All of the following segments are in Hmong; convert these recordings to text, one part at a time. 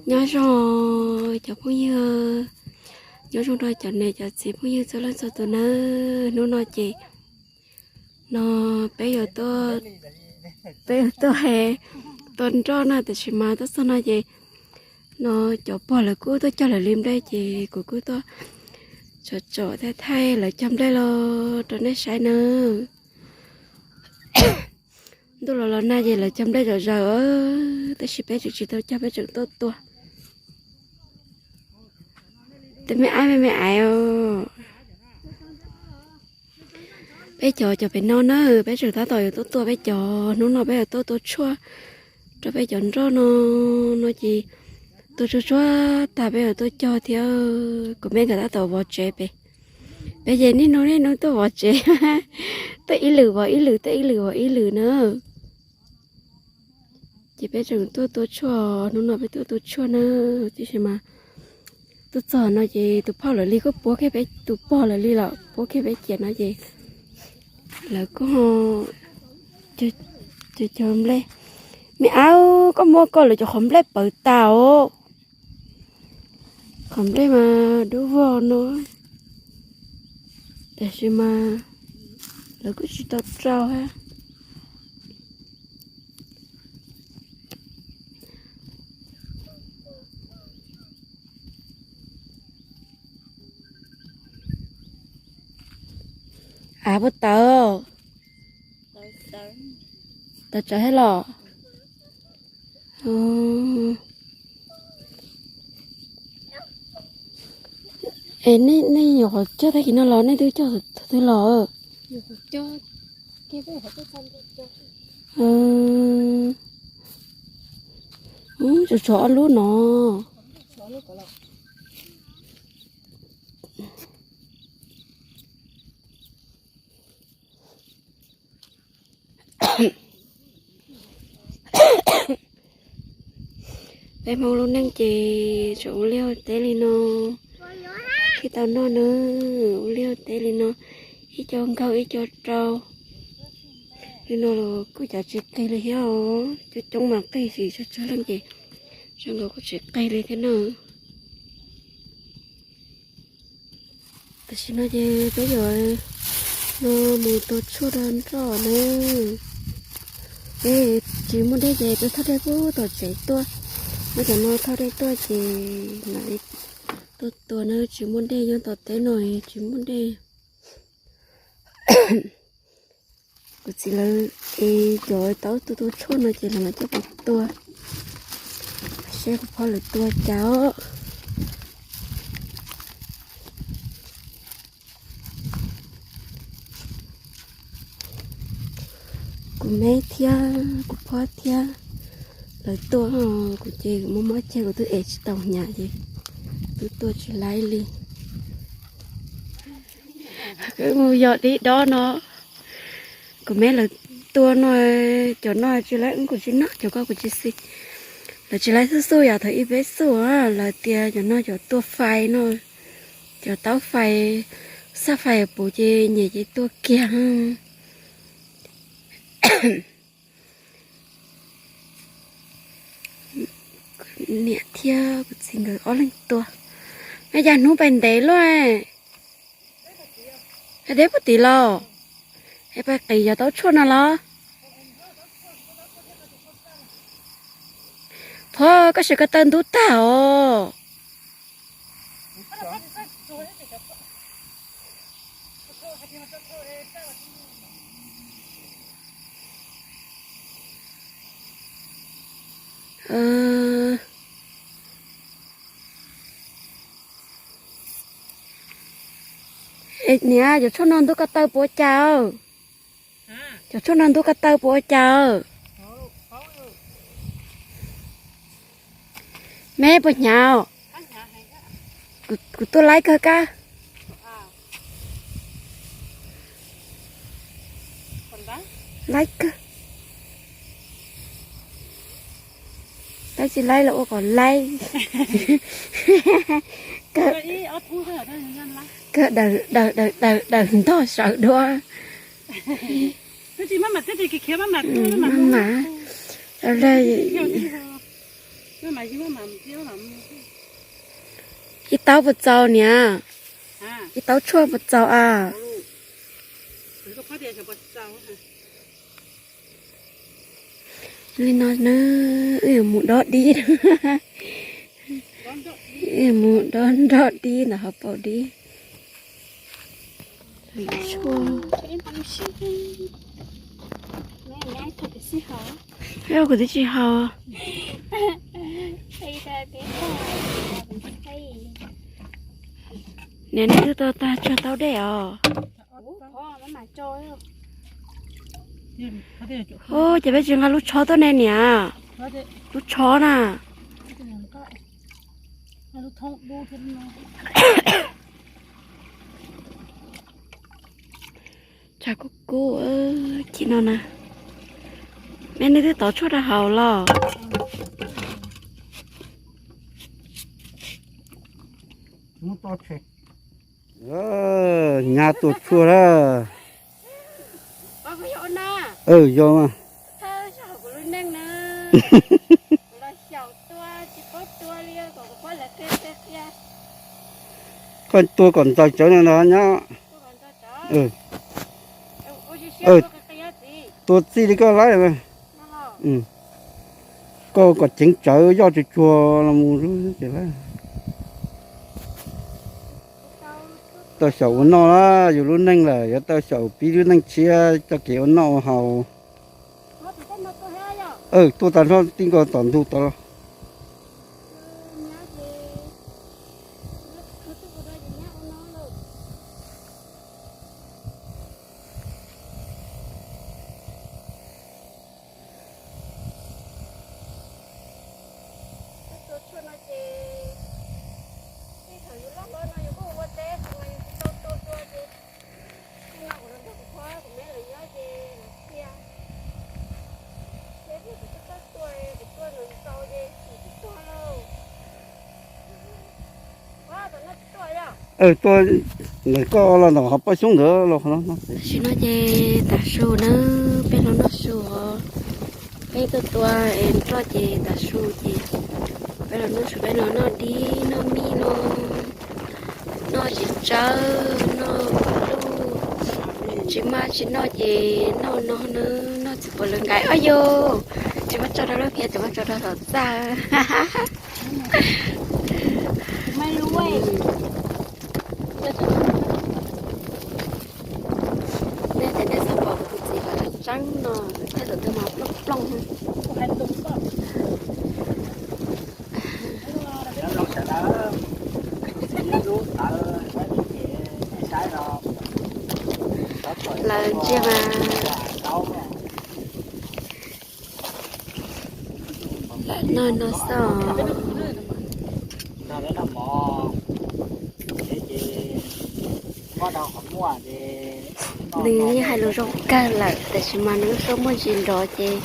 Nyob zoo cov phooj ywg, nyob zoo rau cov niam cov txiv phooj ywg txhua leej txhua tus nawb. Hnub no ces no peb yuav tuaj, peb yuav tuaj he tua nroj na, tiam sis mas tuaj txog no ces no cov pog lawv kuj tuaj cog lawv li nplej ces kuv kuj tuaj tsom tsom thaij thaij lawv cog nplej los rau nej saib nawb. Ntuj los los nag ces lawv cog nplej zom zaws, tab sis peb tseem tsis tau cog, peb tseem tuaj tua. Tej me ab me me aiv os. Peb cov cov pem no na, peb tseem tab tom yuav tuaj tua peb cov, hnub no peb yuav tuaj tua tshuaj rau peb cov nroj no, no ces tua tshuaj tshuaj tag peb yuav tuaj cog thiab. Kuv me nkawd tab tom vov tsev pem, peb ces niaj hnub niaj hnub tuaj vov tsev, tuaj ib lwm vov ib lwm, tuaj ib lwm vov ib lwm na. Ces peb tseem tuaj tua tshuaj, hnub no peb tuaj tua tshuaj na, tiam sis mas tuaj txog no ces tus phauj lawv li kuj puab kiag peb, tus pog lawv li los puab kiag peb ciam no ces lawv kuj ho cog cog nplej. Me ab, koj muab koj lawv cov qhov nplej pawv tas os. Qhov nplej mas dub vog no, tiam sis mas lawv kuj tsis tau rau hab. Av puas tawv? Tawv tsawv thiab los? Es nej nyuam qhuav cog tag kis no los nej twb cog thaum twg los? Tshuav tshuav ob lub no. Peb Hmoob lub neej ces tsuas ua liaj ua teb li no thiaj tau noj na. Ua liaj ua teb li no, ib co nkaug ib co rau li no los kuj cav tsis qig li thiab os. Coob coob mas qig, tsis tsawg tsawg leej ces zoo nkaus kuj tsis qig li thiab na. Tam sim no ces peb yuav no mus tua tshuaj rau nroj na. Peb tsis muaj dej ces peb thauj dej puag tom tsev tuaj. Nyob cov no thauj dej tuaj ces mam li tuaj tua na, tsis muaj dej, nyob tom teb no tsis muaj dej. Kuv txiv lawv es cov tau tua tua tshuaj no ces lawv mam coj kuv tua, seb kuv phob lawv tua cas os. Kuv me thiab kuv phob thiab lawv tua, kuv ces mob mob ceg kuv twb ev tsis tau hnyav ces twb tua tsis laib li. Mus yog dib dob no, kuv me lawv tua no, cov no tsis laib wb kuv tsis noj, cov ko kuv tsis xis. Lawv tsis laib xub xub yam thaum ub peb xub, lawv tias cov no cov tua fais no, cov taub fais, xaj fais puv ces nyem ces tua kiag. Niam thiab kuv txiv nkawd ob leeg tua. Nyob cas hnub pais ntev luaj, deb puag tid los, es pais qis yog tau tshuaj no los? Phob, koj sim ko taw ntub tag os. Niam, cov tshuaj no ntub ko taw puas ua cas? Cov tshuaj no ntub ko taw puas ua cas? Me puas hnyav? Kuv tuaj laib kawg kab. Laib kawg. Laib tsis laib los ua kom laib. Kawg daws daws daws daws daws ntog sawv dua. Maj mam, Ib taub puas txaus niam? Ib taub tshuaj puas txaus a? Li no na, wb yuav mus dob dib. Wb yuav mus dob nroj dib ntawm hauv paus dib. Tshuaj. Kuv twb tsis haus. Niam, nej twb tua tag tshuaj taub dej os? Ces peb tsis nqa lub tsho tuaj ne niam? Lub tsho na. Tshav kub kub, chim no na. Neb, nej twb tov tshuaj rau hauv los? Nyab tua tshuaj na. Yog mas. Koj tua kom ntxaws tsawv no ntag nyab. Tua txij li koj laib. Koj kom ceev tsawv, yoj tsuag tsuag los mus ces laib. Tau xyaum ua noj na, yus lub neej lawm yuav tau xyaum pib lub neej tshiab txoj kev ua noj ua haus. Tuaj tas nrho tij nkaus tom ntug tod los. Tua tshuaj no ces tej thaum yus loj hlob no yus kuj ua teb tsis mas yus tsis tau tua dua ces, no kuv los nrog kuv phob kuv me lawv nyob ces lawv qhia. Ces kuv tsis tau tua, kuv tua ntau ntau ces kuv tsis tuag lauj. Tua ntawm koj los ntawm qhov pob xyoob ntawd los qhov no. Tam sim no ces tav su na, peb los noj su os. Peb tuaj tua es nroj ces tav su ces peb los noj su, peb los noj dib noj mij no, noj tsis tsawg noj lub, tsis maj tsis noj ces noj no na, noj txiv puav lawv nkais. Ob yus, tsis muab tso rau lub phiab, tsis muab tso rau saum txaj. Nej cov nej txhob pom kuv tus txiv qhov tseeb no, tej zaum twb mas plooj plooj. Lawv ntsia mas lawm no no xwb. Nws yeej hais lus zoo kawg lawm, tab sis mas nws lub suab muaj ntsis nrov ces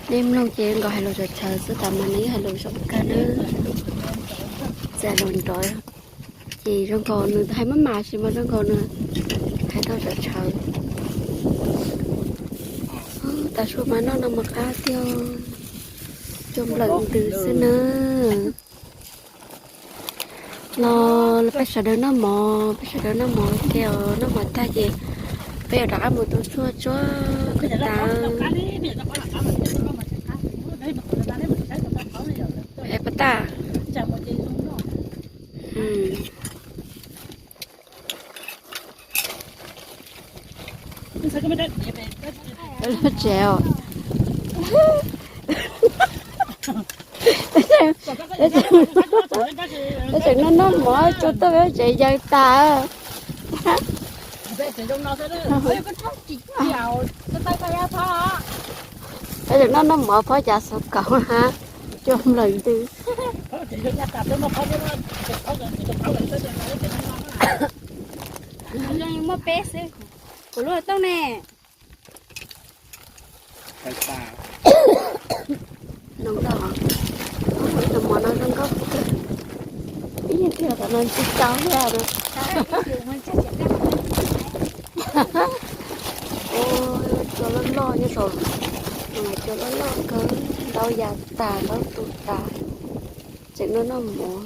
nej mloog ces nkaus hais lus tshawv tshawv xwb, tab mas nws yeej hais lus zoo kawg na. Txawm lus nrov ces zoo nkaus nws hais maj mam sis mas zoo nkaus nws hais tau tshawv tshawv. Tav su mas noj no mas qab tiag, cua nplawm ntws xwb na. Los peb sawv daws noj mov, peb sawv daws noj mov ua ke os, noj mov tag ces peb yuav rov qab mus tu tshuaj tsuag kom tas. Es pas tas. Lub tsev os. Peb tseem noj noj mov tsuag tuaj peb tsev yaws tas. Peb tseem noj noj mov phob cav xov kaum na, cua nplawm ntws. Muaj peb xwb, kuv lub tooj ne. Noo, tus mov no zoo nkauj, ib yam tias tom no ntsib tau thiab no. Cua loj loj nyob saum, cua loj loj kawg, ntaub ya tas ntaub tu tas. Noj noj mov.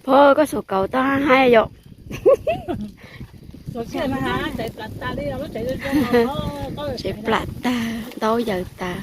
Pog, koj xuas kauv tau haib yom. Tsev plam tag, ntaub yaws tas.